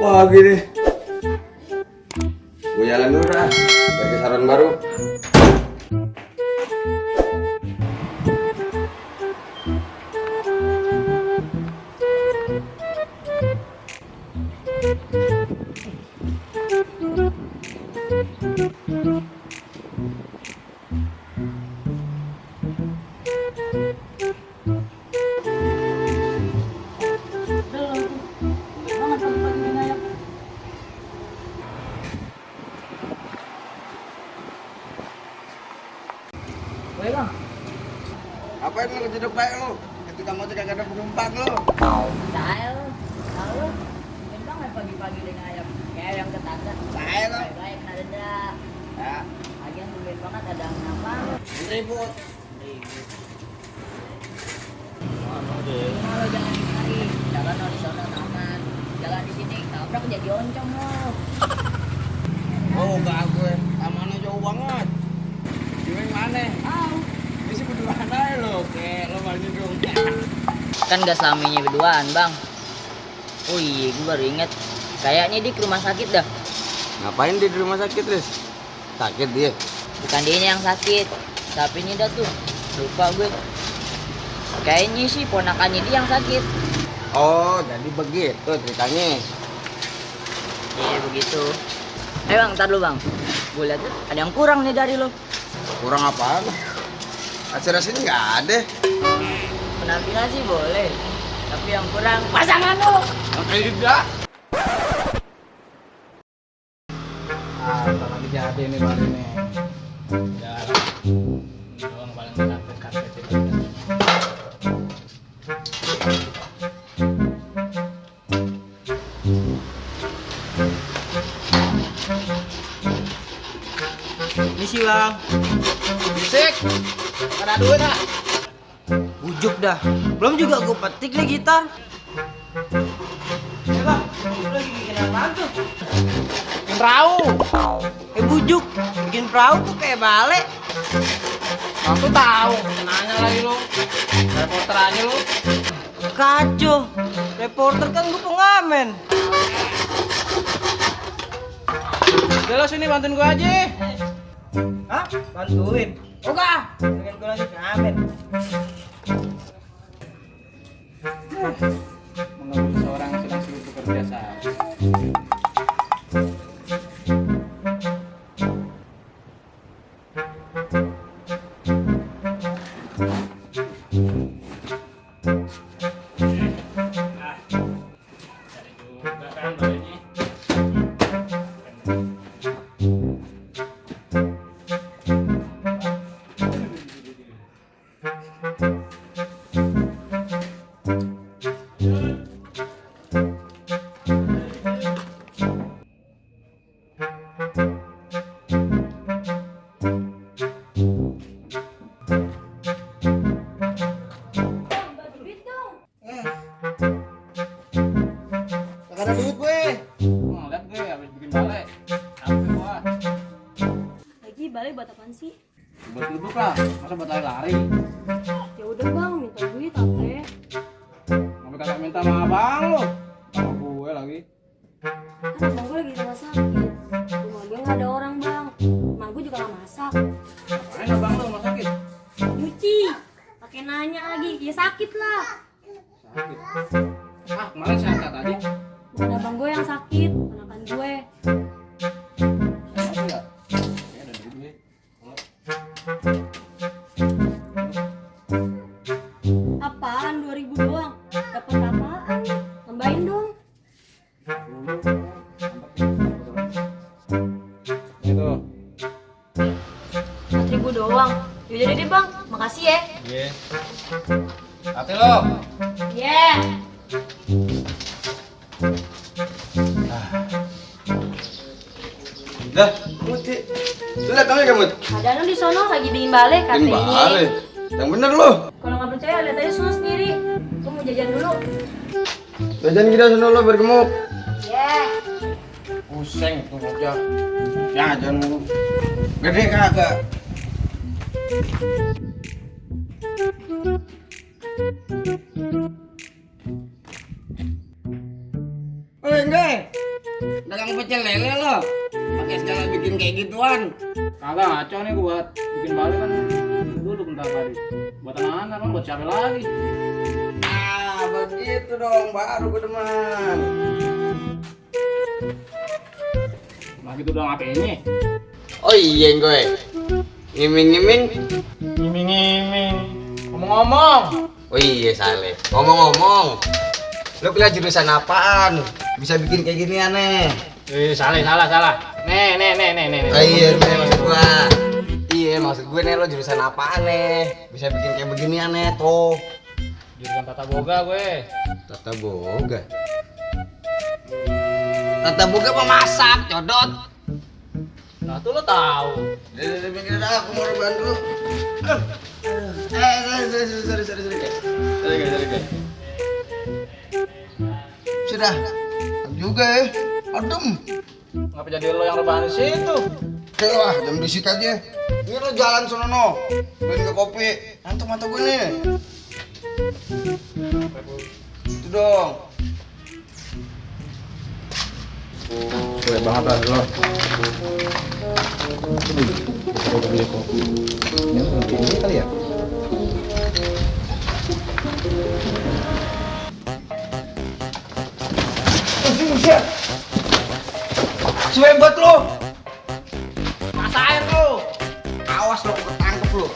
Wah gini, gue jalan dulu dah, bagi saran baru. Woi bang, Apain lu ngejedok baik lu? Ketika mau kagak ada penumpang lu. saya tahu, bang pagi-pagi udah ngayap, kayak yang tetangga. Saya lu. Baik ada, Ya, lagian tulen banget ada apa? ribut. Kalau jangan dimari, jalan di sana aman, jalan di sini tabrak jadi oncom lo. Oh gak gue, tamannya jauh banget. Gimana mana? Tahu. Ini sih berduaan aja lo, kayak lo maju dong. Kan gak selamanya berduaan bang. Oh iya, gue baru inget. Kayaknya dia ke rumah sakit dah. Ngapain dia di rumah sakit, Riz? Sakit dia? Bukan dia yang sakit, tapi ini dah tuh. Lupa gue. Kayaknya sih ponakannya dia yang sakit. Oh, jadi begitu ceritanya. Iya begitu. Bang, ntar dulu bang. Gue lihat tuh ada yang kurang nih dari lo. Kurang apaan? Acara sini nggak ada. Penampilan sih boleh, tapi yang kurang pasangan lo. Oke juga. Ntar lagi jadi nih bang ini. Jalan. Ini doang paling karpet itu. Ini sih bang. Musik. Ada duit ah. Bujuk dah. Belum juga gue petik nih gitar. Ya bang, lu lagi bikin apaan tuh? Bikin perahu. Bujuk. Bikin perahu tuh kayak balik. Aku tahu. Nanya lagi lu. Reporter aja lu. Kacau. Reporter kan gue pengamen. Udah lo sini bantuin gua aja. Hah? Bantuin? Oga! Pengen gue lagi pengamen. Menunggu seorang yang sedang sibuk bekerja saat. Gak ada duit gue. Lihat gue habis bikin balai. Capek gua. Lagi balik buat apaan sih? Buat duduk lah. Masa buat lari-lari. Ya udah bang, minta duit apa? Tapi kagak minta sama abang lu. Sama gue lagi. Kan abang gue lagi di rumah sakit. Rumah gue nggak ada orang bang. Emang gue juga nggak masak. Ngapain abang lu rumah sakit? Nyuci. Pakai nanya lagi, ya sakit lah. Sakit. Ah, kemarin sehat aja. Bukan abang gue yang sakit, ponakan gue. Sehat enggak? Ya ada duit gue. Apaan 2000 doang? Dapat apaan? Tambahin dong. Itu. 4000 doang. Yaudah deh bang, makasih ya. Iya. Hati lo. Yeah. Dah, Muti. Lu lihat kami kamu. Ada lu di sono lagi bikin balai Bikin katanya. balik. Yang bener lu. Kalau nggak percaya lihat aja sono sendiri. Gue mau jajan dulu. Jajan kita sono lo bergemuk. Yeah. Pusing tuh aja. Ya, jangan mulu. Gede kagak. tukang pecel lele lo. Pakai segala bikin kayak gituan. Kagak ngaco nih gua buat bikin balik kan dulu bentar tadi. Buat anak-anak kan buat siapa lagi? Ah, begitu dong, baru gue demen. Nah gitu doang HP-nya. Oh iya gue. Ngiming-ngiming. Iming-iming. Ngomong-ngomong. Oh iya Saleh. Ngomong-ngomong. Lo kuliah jurusan apaan? Bisa bikin kayak gini aneh. Salah. Nih. Oh iya, nih maksud gua. Iya, maksud gue nih lo jurusan apaan nih? Bisa bikin kayak begini aneh tuh. Jurusan tata boga gue. Tata boga. Tata boga memasak, codot. Nah tuh lo tahu. Udah mikir dah, aku mau rebahan dulu. Sorry guys. Sudah. Juga ya. Adem. Ngapa jadi lo yang rebahan di situ? Wah, jam berisik aja. Ini lo jalan sono no. Beli ke kopi. Mantap gue nih. Itu dong. Boleh banget lah lo. Coba beli kopi. Ini lebih kali ya? Buset. Sehebat lo. Masain lo. Awas lo ketangkep lo.